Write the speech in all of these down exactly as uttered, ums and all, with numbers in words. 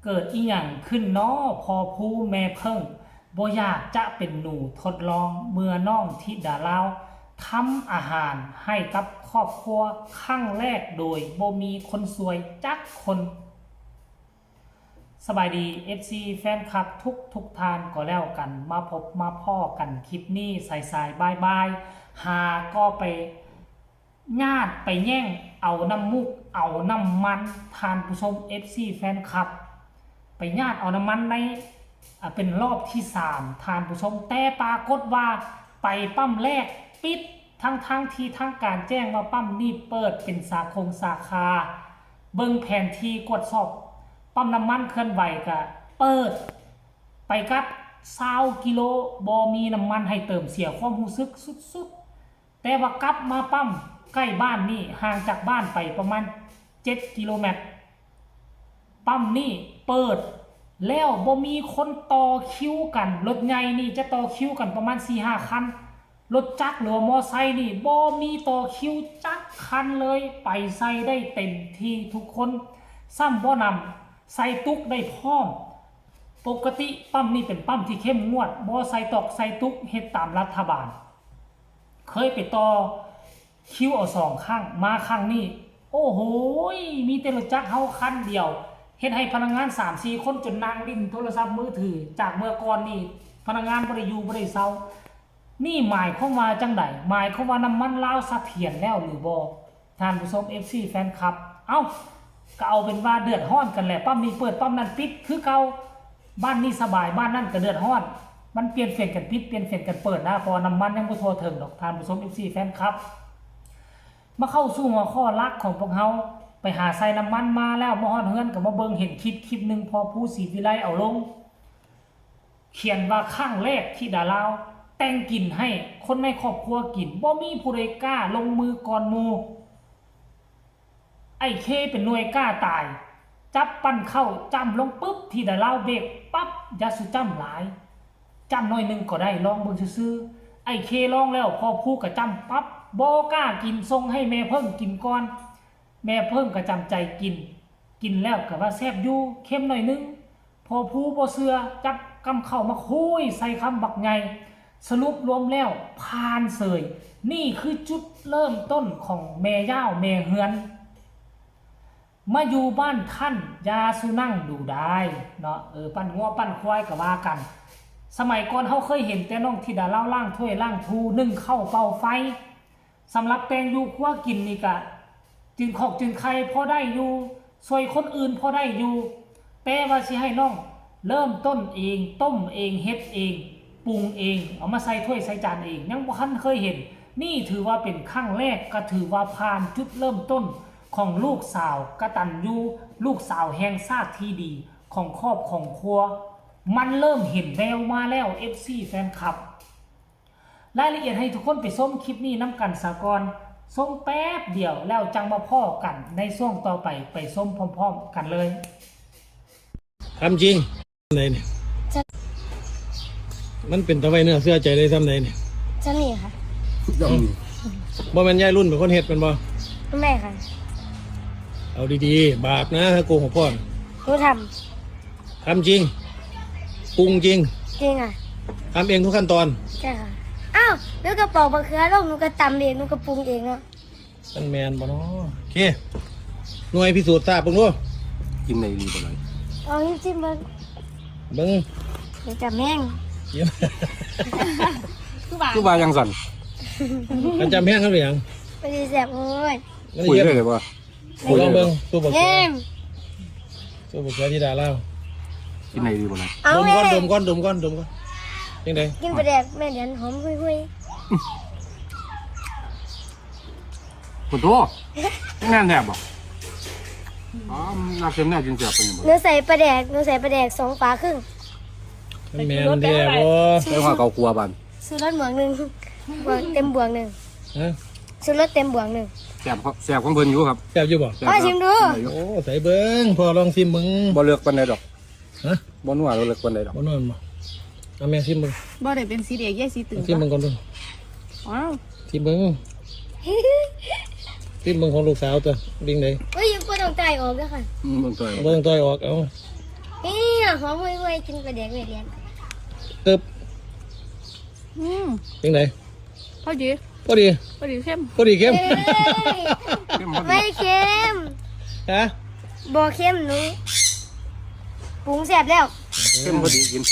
เกิดอิหยังขึ้นน้อพ่อภูแม่เพิ่ง บ่อยากจะเป็นหนูทดลอง เมื่อน้องธิดาลาวทำอาหารให้กับครอบครัวครั้งแรกโดยบ่มีคนซวยจักคน สบายดี เอฟซี แฟนคลับทุกทุกท่านก็แล้วกัน มาพบมาพ้อกันคลิปนี้สายๆ บ่ายๆ หาก็ไป ญาติไปแย่งเอาน้ำมูกเอาน้ำมัน ท่านผู้ชม เอฟซี แฟนคลับ ไปญาติเอาน้ำมันใน อ่า เป็นรอบที่สาม ท่านผู้ชม แต่ปรากฏว่าไปปั๊มแรกปิด ทั้งๆ ที่ทางการแจ้งว่าปั๊มนี้เปิดเป็นสาขงสาขา เบิ่งแผนที่กวดสอบปั๊มน้ำมันเคลื่อนไหวก็เปิด ไปกลับซาวกิโล บ่มีน้ำมันให้เติม เสียความรู้สึกสุดๆ แต่ว่ากลับมาปั๊มใกล้บ้านนี่ ห่างจากบ้านไปประมาณเจ็ดกิโลเมตร ปั๊มนี่เปิดแล้วบ่มีคนต่อคิวกัน รถใหญ่นี่จะต่อคิวกันประมาณสี่ห้าคัน รถจักรหรือว่ามอไซค์นี่บ่มีต่อคิวจักคันเลย ไปใส่ได้เต็มที่ทุกคน ซ้ำบ่นำ ใส่ตุ๊กได้พร้อม ปกติปั๊มนี่เป็นปั๊มที่เข้มงวด บ่ใส่ตอกใส่ตุ๊ก เฮ็ดตามรัฐบาล เคยไปต่อคิวเอาสองครั้ง มาครั้งนี้ โอ้โหย มีแต่รถจักรเฮาคันเดียว เฮ็ดให้พนักงานสามสี่คนจนนั่งเล่นโทรศัพท์มือถือ จากเมื่อก่อนนี่พนักงานบ่ได้อยู่บ่ได้เซา นี่หมายความว่าจั่งใด หมายความว่าน้ำมันลาวเสถียรแล้วหรือบ่ ท่านผู้ชม เอฟซี แฟนคลับ เอ้า ก็เอาเป็นว่าเดือดร้อนกันแหละ ปั๊มนี้เปิดปั๊มนั้นปิดคือเก่า บ้านนี้สบาย บ้านนั้นก็เดือดร้อน มันเปลี่ยนเปลี่ยนกันปิด เปลี่ยนเปลี่ยนกันเปิดนะ เพราะว่าน้ำมันยังบ่ทั่วถึงดอก ท่านผู้ชม เอฟซี แฟนคลับ มาเข้าสู่หัวข้อหลักของพวกเฮา ไปหาใส่น้ำมันมาแล้ว มาฮอดเฮือนก็มาเบิ่ง เห็นคลิปคลิปหนึ่ง พ่อภูศรีวิไลเอาลง เขียนว่าครั้งแรกธิดาลาวแต่งกินให้คนในครอบครัวกิน บ่มีผู้ใดกล้าลงมือก่อนหมู่ ไอ้เคเป็นหน่วยกล้าตาย จับปั้นข้าวจ้ำลงปึ๊บ ธิดาลาวเบรกปั๊บ อย่าสู่จ้ำหลาย จ้ำหน่อยหนึ่งก็ได้ ลองเบิ่งซื่อๆ ไอ้เคลองแล้ว พ่อภูก็จ้ำปั๊บ บ่กล้ากิน ส่งให้แม่เพิ่งกินก่อน แม่เพิ่งก็จำใจกิน กินแล้วก็ว่าแซ่บอยู่ เค็มหน่อยหนึ่ง พ่อภูบ่เชื่อ จับกำข้าวมาคุยใส่คำบักใหญ่ สรุปรวมแล้วผ่านเสย นี่คือจุดเริ่มต้นของแม่ย่าวแม่เฮือน มาอยู่บ้านท่านอย่าสู่นั่งดูดายเนาะ เออ ปั้นงัวปั้นควายก็ว่ากัน สมัยก่อนเฮาเคยเห็นแต่น้องธิดาลาวล้างถ้วยล้างทู นึ่งข้าวเป่าไฟ สำหรับแต่งอยู่ครัวกินนี่กะ จืงคอกจืงไข่พอได้อยู่ ช่วยคนอื่นพอได้อยู่ แต่ว่าสิให้น้องเริ่มต้นเอง ต้มเอง เฮ็ดเอง ปรุงเอง เอามาใส่ถ้วยใส่จานเอง ยังบ่ทันเคยเห็น นี่ถือว่าเป็นครั้งแรก ก็ถือว่าผ่านจุดเริ่มต้นของลูกสาวกตัญญู ลูกสาวแห่งชาติที่ดีของครอบของครัว มันเริ่มเห็นแววมาแล้ว เอฟซี แฟนคลับ รายละเอียดให้ทุกคนไปชมคลิปนี้นำกันซะก่อน ชมแป๊บเดียวแล้วจั่งมาพ้อกันในช่วงต่อไป ไปชมพร้อมๆกันเลย ทำจริง ไหนเนี่ย มันเป็นตะไว้เนื้อเชื่อใจได้ทำไหนเนี่ย จะนี่ค่ะ บ่แม่นยายรุ่นเป็นคนเฮ็ดเป็นบ่ แม่ค่ะ เอาดีๆ บาปนะถ้าโกหกพ่อ หนูทำ ทำจริง ปรุงจริง จริงอ่ะ ทำเองทุกขั้นตอน ใช่ค่ะ อ้าว แล้วกระป๋องมะเขือแล้วหนูก็ตำเอง หนูก็ปรุงเองเนาะ มันแม่นบ่เนาะ โอเค หน่วยพิสูจน์ทราบเบิ่งดู กินได้อีหลีบ่ล่ะ ลองชิมเบิ่ง เบิ่ง เดี๋ยวจะแม่ง คือว่า คือว่าจังซั่น มันจำแห้งครับหรือยัง มันสิแซ่บโอ้ย มันสิ คุย เยี่ยม ได้เลยบ่ ลองเบิ่ง ตู้บักเขือ แม่ง ตู้บักเขือที่ดาลาว กินได้อีหลีบ่ล่ะ เอา ดมก่อน แม่ ดมก่อน ดมก่อน ดมก่อน จังใด กินปลาแดกแม่เดือนหอมหุยๆ โอ้โห แน่นแซ่บบ่ อ๋อ น่าเค็มแน่กินแซ่บปานนี้บ่ หนูใส่ปลาแดก หนูใส่ปลาแดกสองฝาครึ่ง มันแม่นแท้บ่ ใส่หอดข้าวคั่วบาด ซื้อรถหมวกหนึ่ง บวกเต็มบวกหนึ่ง ฮะ ซื้อรถเต็มบวกหนึ่ง แซ่บครับ แซ่บของเพิ่นอยู่ครับ แซ่บอยู่บ่ แซ่บ พ่อชิมดู ครับ โอ้ ใส่เบิ่ง พ่อลองชิมเบิ่ง บ่เลิกปานใดดอก ฮะ บ่นัวเลิกปานใดดอก บ่นัวบ่ เอาแม่ชิมเบิ่ง บ่ได้เป็นสีแดง ยายสีตึง ชิมเบิ่งก่อนดู ว้าว ชิมเบิ่ง ชิมเบิ่งของลูกสาวตัว บิ่งได๋ เอ้ย ยังบ่ต้องจ่ายออกเด้อค่ะ อืม บ่ต้องจ่ายออก บ่ต้องจ่ายออก เอา หอมห่วยๆกินปลาแดกเวียดเลียน ตึบ อืม เป็นไง พอดี พอดี พอดีเข้ม พอดีเข้ม เอ้ย เข้มพอดี ไม่เค็ม ฮะ บ่เค็มหนูปรุงแซ่บแล้ว เข้มพอดีกิน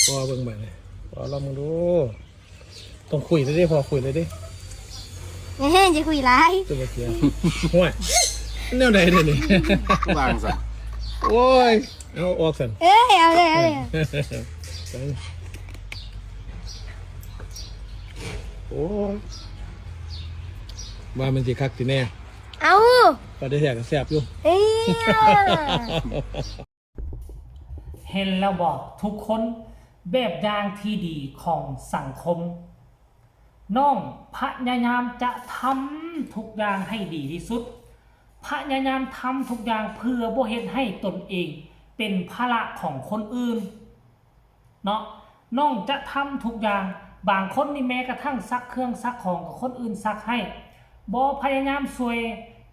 พอเบิ่งไปเลยพอลองมึงดู ต้องคุยเลยดิพอคุยเลยดิ เฮ้ยจะคุยร้าย ตัวเสียห่วยแนวใดเดี๋ยวนี้ วางซะ โอ้ย เอาออกสัน เอ้ยเอาเลยเอาเลย โอ้ยว่ามันสิคักสิแน่ เอา ปลาได้แทกก็แซ่บอยู่ เอ้ย เห็นแล้วบอกทุกคนแบบอย่างที่ดีของสังคม น้องพยายามจะทำทุกอย่างให้ดีที่สุด พยายามทำทุกอย่างเพื่อบ่เฮ็ดให้ตนเองเป็นภาระของคนอื่น เนาะน้องจะทำทุกอย่าง บางคนนี่แม้กระทั่งซักเครื่องซักของกับคนอื่นซักให้บ่พยายามช่วย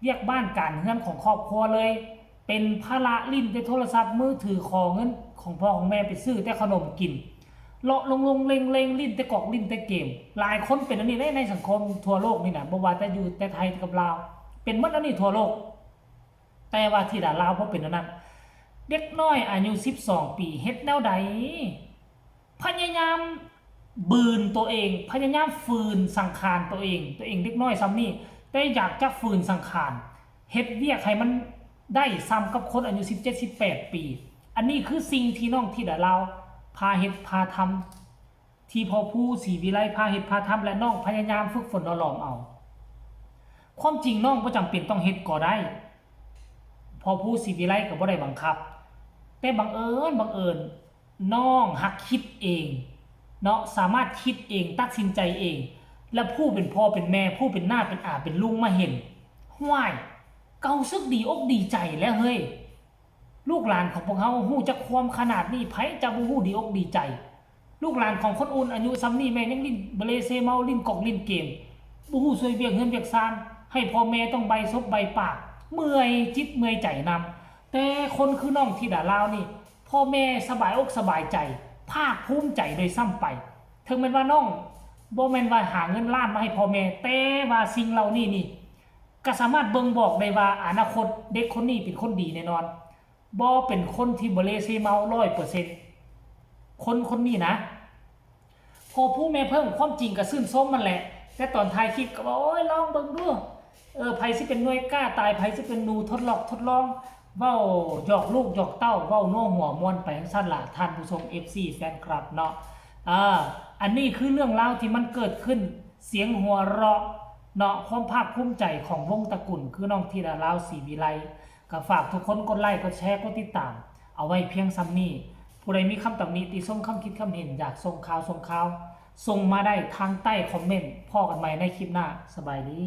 เวียกบ้านการเฮือนของครอบครัวเลย เป็นภาระลิ้นแต่โทรศัพท์มือถือขอเงินของพ่อของแม่ไปซื้อแต่ขนมกิน เลาะลงลงเลงเลงลิ้นแต่กอกลิ้นแต่เกม หลายคนเป็นอันนี้ในในสังคมทั่วโลกนี่นะบ่ว่าแต่อยู่แต่ไทยกับลาว เป็นหมดอันนี้ทั่วโลก แต่ว่าที่ดาลาวบ่เป็นอันนั้น เด็กน้อยอายุสิบสองปีเฮ็ดแนวใด พยายามบืนตัวเอง พยายามฝืนสังขารตัวเอง ตัวเองเด็กน้อยซ้ำนี่แต่อยากจะฝืนสังขารเฮ็ดเวียกให้มันได้ซ้ำกับคนอายุสิบเจ็ด สิบแปดปี อันนี้คือสิ่งที่น้องธิดาลาวพาเฮ็ดพาทำที่พ่อผู้ศรีวิไลพาเฮ็ดพาทำและน้องพยายามฝึกฝนหล่อหลอมเอา ความจริงน้องบ่จำเป็นต้องเฮ็ดก็ได้ พ่อผู้ศรีวิไลก็บ่ได้บังคับ แต่บังเอิญบังเอิญน้องหักคิดเอง เนาะสามารถคิดเองตัดสินใจเอง และผู้เป็นพ่อเป็นแม่ผู้เป็นน้าเป็นอาเป็นลุงมาเห็นห้วยเกาสึกดีอกดีใจแล้วเฮ้ย ลูกหลานของพวกเฮาฮู้จักความขนาดนี้ไผจะบ่ฮู้ดีอกดีใจ ลูกหลานของคนอื่นอายุซ้ำนี่แม่ยังลิ้นเบลเซเมาลิ้นกอกลิ้นเกมบ่ฮู้ช่วยเวียกเฮือนเวียกซานให้พ่อแม่ต้องใบซบใบปาก เมื่อยจิตเมื่อยใจนำ แต่คนคือน้องธิดาลาวนี่ พ่อแม่สบายอกสบายใจ ภาคภูมิใจโดยซ้ำไป ถึงแม้นว่าน้องบ่แม่นว่าหาเงินล้านมาให้พ่อแม่ แต่ว่าสิ่งเหล่านี้นี่ก็สามารถเบิ่งบอกได้ว่าอนาคตเด็กคนนี้เป็นคนดีแน่นอนบ่เป็นคนที่บ่เลเซเมาร้อยเปอร์เซ็นต์คนคนนี้นะ พ่อผู้แม่เพิ่งความจริงก็ชื่นชมมันแหละ แต่ตอนท้ายคลิปก็ว่าโอ้ยลองเบิ่งดู เออไผสิเป็นหน่วยกล้าตายไผสิเป็นหนูทดลองทดลอง เว้าหยอกลูกหยอกเต้าเว้านัวหัวม่วนไปจั่งซั่นล่ะท่านผู้ชม เอฟซี แฟนคลับเนาะอ่าอันนี้คือเรื่องราวที่มันเกิดขึ้น เสียงหัวเราะเนาะความภาคภูมิใจของวงตระกูลคือน้องธิดาลาวศรีวิไลก็ฝากทุกคนกดไลค์กดแชร์กดติดตาม เอาไว้เพียงส่ำนี้ ผู้ใดมีคำตำหนิติชมคำคิดคำเห็นอยากส่งข่าวส่งข่าว ส่งมาได้ทางใต้คอมเมนต์พ้อกันใหม่ในคลิปหน้าสบายดี